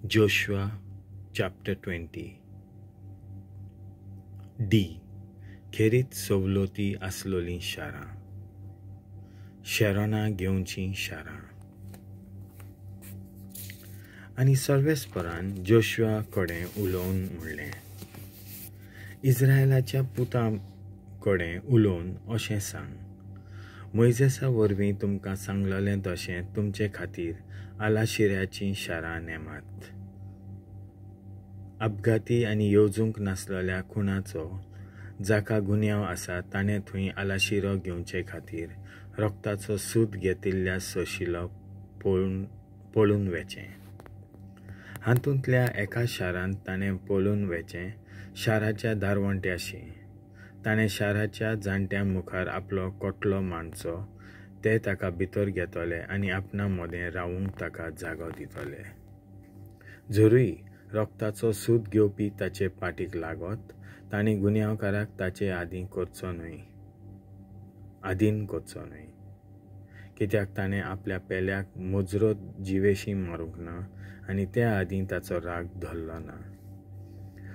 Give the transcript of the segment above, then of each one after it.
Joshua chapter 20. D. खेरीत सवलती आसलोलीं शारां. शेरोनां घेवचीं शारां. आनी सर्वेस्परान जोशुआ कडेन उलोवन म्हणलें, इस्रायलाच्या पुतां कडेन उलोवन अशें सांग, मोयजेसा वरवीं तुमकां सांगलेलें तशें तुमचे खातीर आलाशिऱ्याचीं शारां नेमात. अपघाती आनी येवजूंक नासलेल्या खुणाचो जाका गुन्यांव आसा ताणें थंय आलाशिरो घेवचे खातीर रक्ताचो सूद घेतिल्ल्या सोशिलो पळून वेचें. हातूंतल्या एका शारांत ताणें पळून वेचें शाराच्या दारवंट्याशी. ताणें शाराच्या जाणट्यां मुखार आपलो कोटलो मांडचो, ते ताका भितर घेतले आनी आपणा मदें रावूंक ताका जागो दितले. जरूय रक्ताचो सूद घेवपी ताचे पाटीक लागत, तांणी गुन्यांवकाराक ताचे आदीन करचो न्हय, कित्याक ताणें आपल्या पेल्याक मुजरत जिवेशी मारूंक ना आनी त्या आदीं ताचो राग धरलो ना.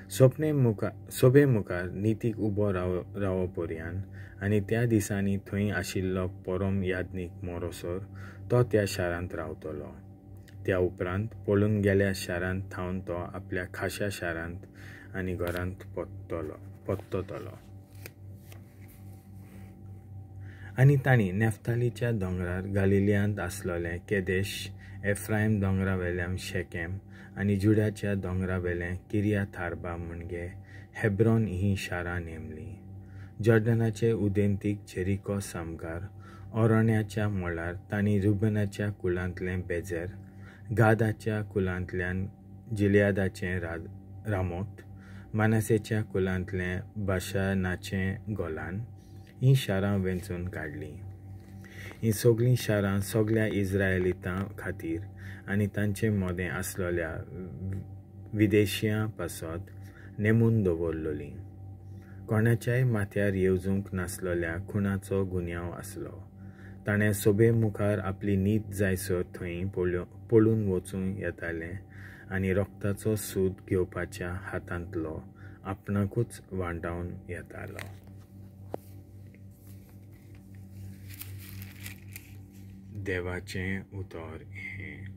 सोबे मुखार नितीक उबो रावो पर्यान आनी त्या दिसांनी थंय आशिल्लो परम याज्ञीक मरोसर तो त्या शारांत रावतलो. त्या उपरांत पळून गेल्या शारांत थावन तो आपल्या खाशा शारांत आनी घरांत परततलो. आनी तांणी नेफ्तालीच्या दोंगरार गालिलियांत आसलोलें केदेश, एफ्रायम दोंगरावेल्यान शेकेम आनी जुडाच्या दोंगरावेलें किरियाथार्बा म्हणजे हेब्रॉन हीं शारां नेमलीं. जॉर्डनाचे उदेंतीक जेरिको सामकार ओरण्याच्या मळार तांणी रुबनाच्या कुळांतलें बेजर, गादाच्या कुलांतल्यान जिलियादाचें रामोत, मानसेच्या कुलांतलें बाशानाचें गोलान हीं शारां वेंचून काडलीं. हीं सगळीं शारां सगळ्या इस्रायलितां खातीर आनी तांचे मदें आसलेल्या विदेशियां पासत नेमून दवरलोलीं. कोणाच्याय माथ्यार येवजूंक नासलेल्या खुणाचो गुन्यांव आसलो, ताणें सोबे मुखार आपली नीत जायसर थंय पळून वचूं येतालें आनी रक्ताचो सूद घेवपाच्या हातांतलो आपणाकूच वांटावन येतालो. देवाचें उतर हें.